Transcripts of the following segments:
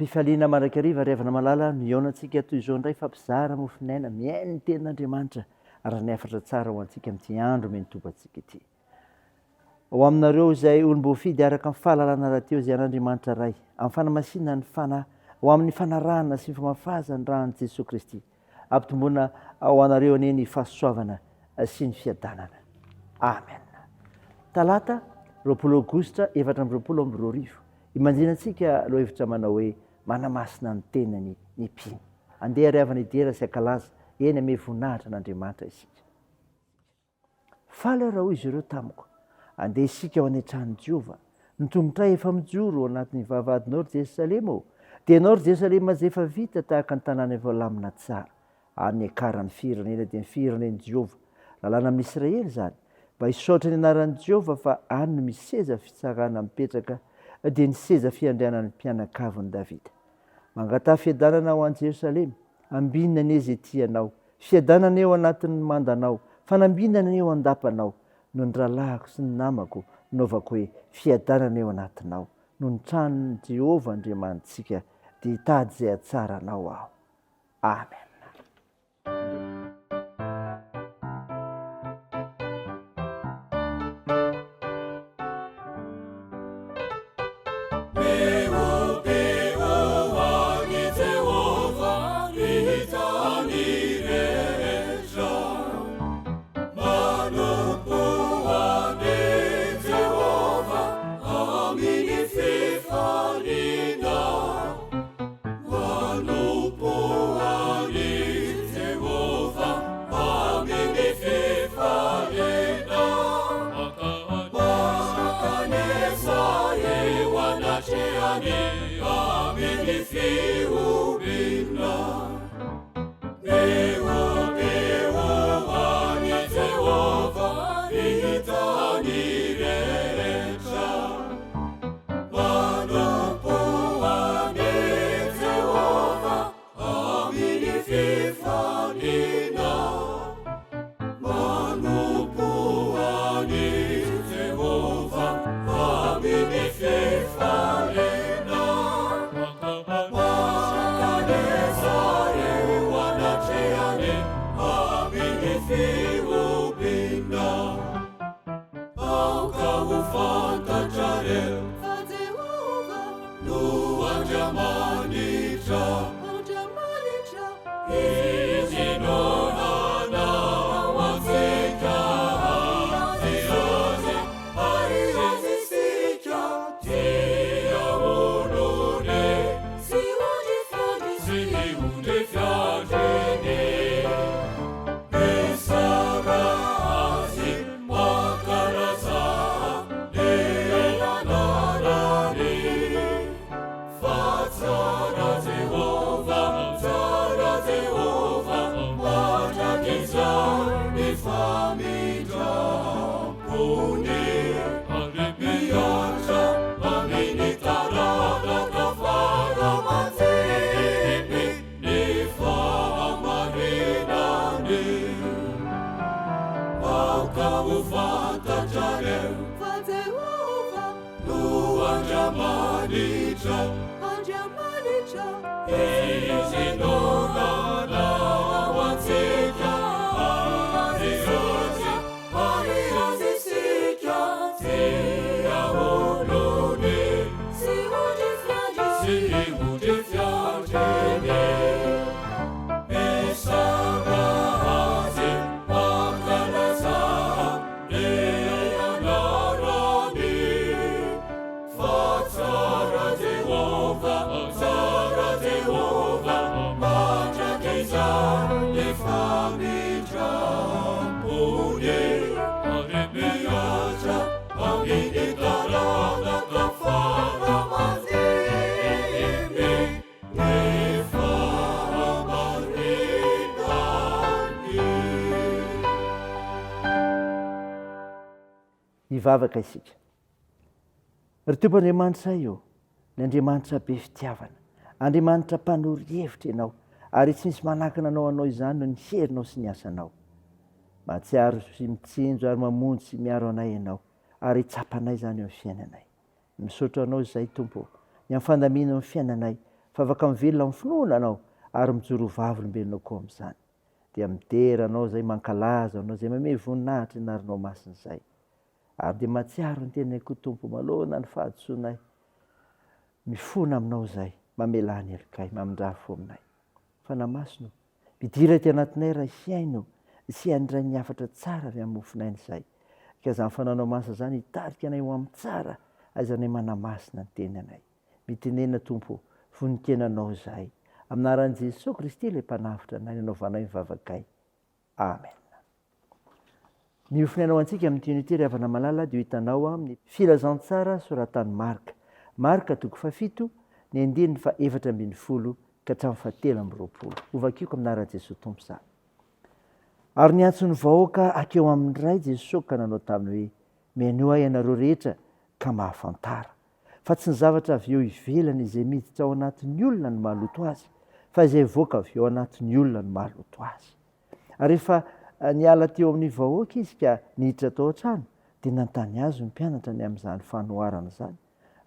Ampifaliana mandrakariva ry havana malala no hihaonantsika toy izao indray fampizara mofon'aina mihaino ny tenin'Andriamanitra ary ny hafatra tsara ho antsika amin'ity andro omen'ny Tompo antsika ity. Ho aminareo izay olom-boafidy araka ny fahalalana rahateo izay an'Andriamanitra Ray, amin'ny fanamasinana ny Fanahy, ho amin'ny fanarahana sy ny famafazana ny ran'i Jesoa Kristy. Ampitomboina ho anareo anie ny fahasoavana sy ny fiadanana. Amen. Talata, 20 aogositra 2024. Imanjinantsika lohahevitra manao hoe Manamasina ny tenany ny mpino. Andeha ry havana hidera sy hankalaza, eny ame voninahitra an'Andriamanitra isika. Faly aho raha hoy izy ireo tamiko, Andeha isika ho any an-tranon'i Jehovah. Ny tongotray efa mijoro ao anatin'ny vavahadinao, ry Jerosalema ô! Dia ianao, ry Jerosalema, izay efa vita tahaka ny tanàna efa voalamina tsara. Ary niakaran'ny firenena, dia ny firenen'i Jehovah. Lalàna amin'i Israely izany, mba hisaotra ny anaran'i Jehovah, fa any no misy seza fitsarana mipetraka, dia ny seza fiandrianan'ny mpianakavin'i Davida. Mangataha fiadanana ho an'i Jerosalema, ambinina anie izay tia anao, fiadanana anie ao anatin'ny mandanao, fanambinana anie ao an-dapanao, noho ny rahalahiko sy ny namako nanaovako hoe, fiadanana anie ao anatinao, noho ny tranon'i Jehovah Andriamanitsika, dia hitady izay hahatsara anao aho. Amen. Manompo an'i Jehovah amin'ny fifaliana. Mankanesa eo anatrehany amin'ny fihobiana. Mihobiho an'i Jehovah ny tany rehetra. Manompo an'i Jehovah amin'ny fifaliana. Manompo an'i Jehovah amin'ny fifaliana. Mankanesa eo anatrehany amin'ny fihobiana. Aoka ho fantatrareo fa Jehovah no Andriamanitra. Andriamanitra. Izy no nanao antsika ary Azy, ary Azy isika. Dia olony sy ondry fiandry. Sy ondry fiandriny. Mizara azy mankalaza ny anarany. Fa tsara Jehovah, tsara Jehovah, mandrakizay ny famindram-pony. Ary mihatra amin'ny taranaka fara aman-dimby. Ny fahamarinany aoka ho fantatrareo. Fa Jehovah no Andriamanitra. Andriamanitra. Izy no nanao antsika ary Azy, ary Azy isika. Dia olony. Sy ondry fiandry. Sy ondry fiandriny. Misaora Azy, mankalaza ny anarany. Fa tsara Jehovah, tsara Jehovah, mandrakizay ny famindram-pony. Ary mihatra amin'ny taranaka fara aman-dimby ny fahamarinany. Hivavaka isika. Ry Tompo Andriamanitray ô, ny Andriamanitra be fitiavana, Andriamanitra mpanoro hevitra Ianao, ary tsy misy manakana Anao hanao izany noho ny herinao sy ny asanao. Mahatsiaro sy mitsinjo ary mamonjy sy miaro anay Ianao, ary tsapanay izany eo amin'ny fiainanay. Misaotra Anao izahay Tompo ô, ny amin'ny fandaminanao ny fiainanay. Fa afaka mivelona amin'ny finoana anao ary mijoro ho vavolombelona koa amin'izany. Dia midera Anao izay, mankalaza Anao izay, mamehy voninahitra ny anaranao masina izay. Ary dia mahatsiaro ny tenanay koa Tompo manoloana ny fahadisoanay. Mifona aminao izay, mamelà ny helokay, mamindrà fo aminay. Fanahy Masina o, midira aty anatinay raha hihaino sy handray ny hafatra tsara avy amin'ny mofonaina izay. Ka izany fanaonao masina izany hitarika anay ho amin'ny tsara, aizanay manamasina ny tenanay. Mitenena Tompo o, vonon-kena Anao izahay. Amin'ny anaran'i Jesoa Kristy ilay Mpanavotra anay nanaovanay ny vavakay. Amen. Ny hofonaina ho antsika amin'ity anio ity ry havana malala dia ho hitanao amin'ny Filazantsara soratan'i Marka. Marka toko fahafito, ny andininy faha-14 ka hatramin'ny faha-23. Hovakiko amin'ny anaran'i Jesoa Tompo izany. Ary niantso ny vahoaka hankeo amin'ny Ray Jesoa ka nanao taminy hoe, Mihainoa ahy ianareo rehetra ka mahafantara. Fa tsy ny zavatra avy eo ivelany izay miditra ao anatin'ny olona no mahaloto azy, fa izay mivoaka avy ao anatin'ny olona no mahaloto azy. Ary rehefa niala teo amin'ny vahoaka izy ka niditra tao an-trano, dia nanontany azy ny mpianatra ny amin'izany fanoharana izany.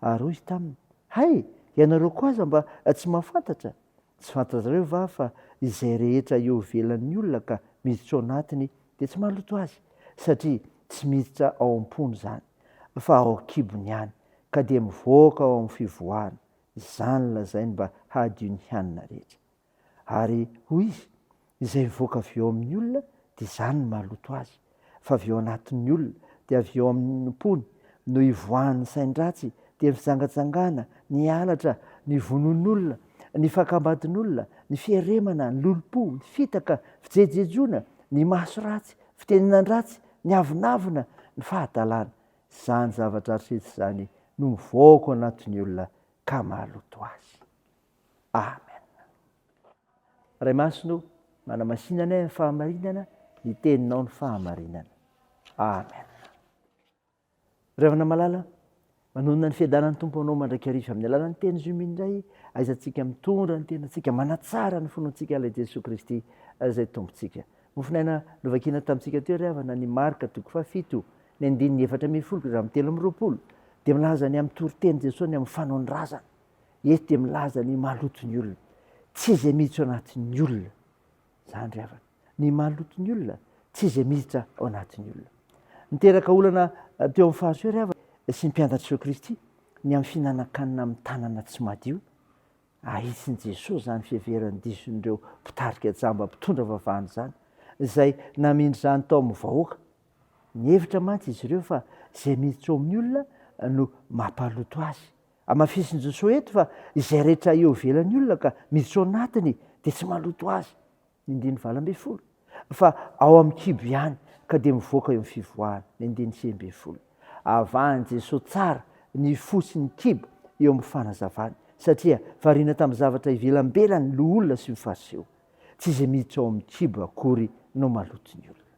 Ary hoy izy taminy, Hay, ianareo koa aza mba tsy mahafantatra? Tsy fantatrareo va fa izay rehetra eo ivelan'ny olona ka miditra ao anatiny dia tsy mahaloto azy, satria tsy miditra ao am-pony izany, fa ao an-kibony ihany, ka dia mivoaka ao amin'ny fivoahana, izany lazainy mba hahadio ny hanina rehetra. Ary hoy izy, Izay mivoaka avy eo amin'ny olona dia izany no mahaloto azy, fa avy eo anatin'ny olona, dia avy eo amin'ny am-pony, no ivoahan'ny sain-dratsy, dia ny fijangajangana, ny halatra, ny vonoan'olona, ny fakam-badin'olona, ny fieremana, ny lolompo, ny fitaka, fijejojejoana, ny maso ratsy, fitenenan-dratsy, ny avonavona, ny fahadalana. Izany zavatra rehetra izany no mivoaka ao anatin'ny olona ka mahaloto azy. Amen. Ray Masina o, manamasina anay amin'ny fahamarinana, ny teninao ny fahamarinana. Amen. Ry havana malala, manonona ny fiadanan'ny Tompo anao mandrakariva amin'ny alalan'ny teny Zoom indray, aizantsika mitondra ny tenantsika, manatsara ny finoantsika ilay Jesoa Kristy izay Tompontsika. Mofonaina novakiana tamintsika teo ry havana ny Marka toko fahafito, ny andininy 14 ka hatramin'ny 23, dia milaza ny amin'ny toriteny Jesoa ny amin'ny fanaon'ny razana. Eto dia milaza ny maloto ny olona. Tsy izay miditra ao anatin'ny olona. Izany ry havana. Ny maloto ny olona, tsy izay miditra ao anatin'ny olona. Niteraka olana teo amin'ny Fariseo ry havana sy ny mpianatr'i Jesoa Kristy ny amin'ny fihinanan-kanina amin'ny tanana tsy madio. Ahitsin'i Jesoa izany fiheveran'ny dison'ireo mpitarika jamba mpitondra vavahana izany, izay namindra izany tao amin'ny vahoaka. Nihevitra mantsy izy ireo fa izay miditra ao amin'ny olona no mampaloto azy. Hamafisin'i Josoa eto fa izay rehetra eo ivelan'ny olona ka miditra ao anatiny dia tsy maloto azy. Ny andininy 18. Fa ao amin'ny kibo ihany ka dia mivoaka eo amin'ny fivoahana. Ny andininy 19. Avahan'i Jesoa tsara ny fo sy ny kibo eo amin'ny fanazavany satria variana tamin'ny zavatra ivelambelany ny loholona sy ny fariseo. Tsy izay miditra ao amin'ny kibo akory no maloto ny olona.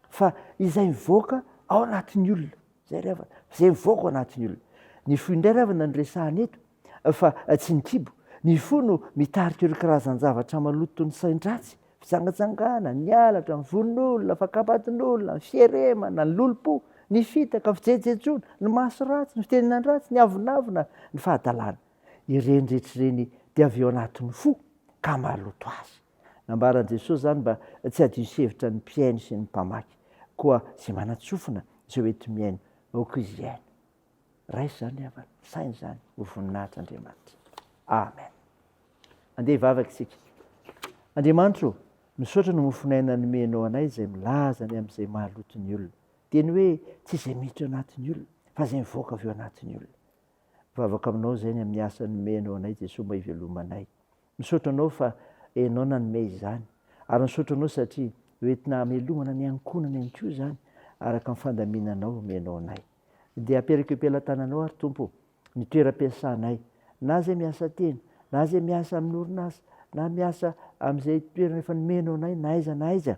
Fa izay mivoaka ao anatin'ny olona. Izay ry havana, izay mivoaka ao anatin'ny olona. Ny fo indray ry havana no resahana eto, fa tsy ny kibo. Ny fo no mitarika ireo karazan-javatra maloto toy ny sain-dratsy, fijangajangana, ny halatra, ny vononolona, fakam-badin'olona, ny fieremana, ny lolompo, ny fitaka, ny fijejojejoana, ny maso ratsy, ny fitenenan-dratsy, ny avonavona, ny fahadalana. Ireny rehetra ireny dia avy ao anatin'ny fo ka maloto azy. Nambaran'i Jesosy izany mba tsy hahadiso hevitra ny mpihaino sy ny mpamaky. Koa izay manan-tsofina, izay ho enti-mihaino, aoka izy hihaino. Raiso izany ry havana, saino izany, ho voninahitr'Andriamanitra. Amen. Andeha hivavaka isika. Andriamanitro ô, misaotra ny mofon'aina nomenao anay izay milaza ny amin'izay mahaloto ny olona. Dia ny hoe tsy izay miditra ao anatin'ny olona, fa izay mivoaka avy ao anatin'ny olona. Mivavaka aminao izay ny amin'ny asa nomenao anay Jesoa mba hivelomanay. Misaotra anao fa Enao nanome izany. Ary misaotra anao satria ho entina hamelomana ny ankohonana ihany koa izany araka ny fandaminanao omenao anay. Dia aperako eo am-pelatananao ary Tompo o, ny toeram-piasanay, na izay miasa tena, na izay miasa amin'ny orinasa, na miasa amin'izay toerana efa nomenao anay na aiza na aiza.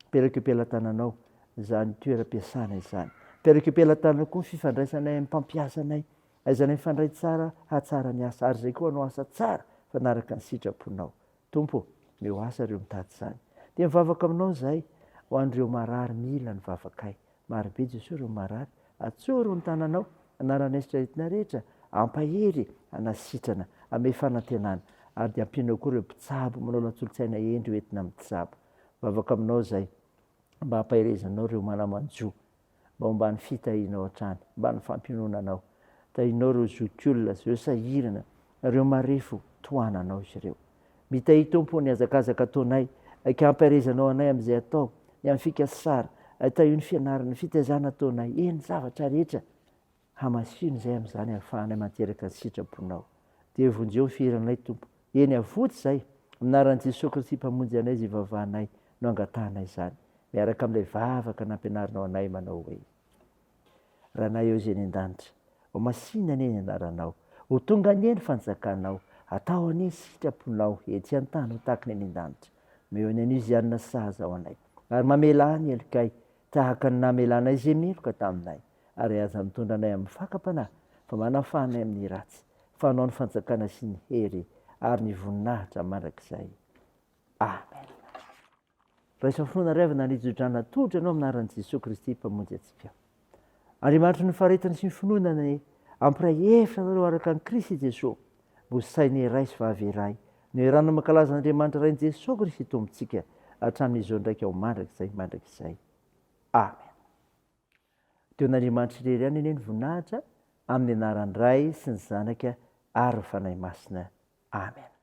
Aperako eo am-pelatananao izany toeram-piasana izany. Aperako eo am-pelatananao koa ny fifandraisanay amin'ny mpampiasa anay. Ahaizanay mifandray tsara hahatsara ny asa, ary izay koa hanao asa tsara fanaraka ny sitraponao. Tompo ô, omeo asa ireo mitady izany. Dia mivavaka aminao izahay ho an'ireo marary mila ny vavakay. Marobe Jesoa ireo marary. Atsoro ny tananao, hanala ny aretina rehetra, hampahery, hanasitrana. Ame fanantenana. Ary dia ampianao koa ireo mpitsabo manao lantsolotsaina hendry ho entina mitsabo. Mivavaka aminao izay mba hampaherezanao ireo mana-manjo mba ho ambany fitahianao hatrany, ambany fampiononanao. Tahinao ireo zokiolona, ireo sahirana, ireo marefo, tohananao izy ireo. Mitahia Tompo ny hazakazaka ataonay, ka hampaherezanao anay amin'izay atao, ny amin'ny fikasana, tahio ny fianarana, ny fitaizana ataonay, eny zavatra rehetra. Hamasino izay amin'izany ahafahanay manteraka ny sitraponao. Dia vonjeo ny fihiranay Tompo. Eny avoty izay, amin'ny anaran'i Jesoa Kristy Mpamonjy anay izay ivavahanay no angatahanay izany, miaraka amin'ilay vavaka nampianarinao anay manao hoe, Ranay eo izay any an-danitra, ho masina anie ny anaranao, ho tonga anie ny fanjakanao, atao anie ny sitraponao ety an-tany ho tahaka ny any an-danitra. Omeo ny anio izay hanina sahaza ho anay, ary mamelà ny helokay tahaka ny namelanay izay meloka taminay, ary aza mitondra anay amin'ny fakam-panahy, fa manafaha anay amin'ny ratsy, fa Anao ny fanjakana sy ny hery ary ny voninahitra mandrakizay. Amen. Raiso amin'ny finoana ry havana ny tsodrano atolotra anao amin'ny anaran'i Jesoa Kristy Mpamonjy antsika. Andriamanitry ny faharetana sy ny finoana anie hampiray hevitra anareo araka an'i Kristy Jesoa, mba ho saina iray sy vavy iray, no iarahana mankalaza an'Andriamanitra Rain'i Jesoa Kristy Tompontsika hatramin'izao ndraika ho mandrakizay mandrakizay. Amen. Teo an'Andriamanitra irery ihany anie ny voninahitra, amin'ny anaran'ny Ray sy ny Zanaka ary ny Fanahy Masina. Amen.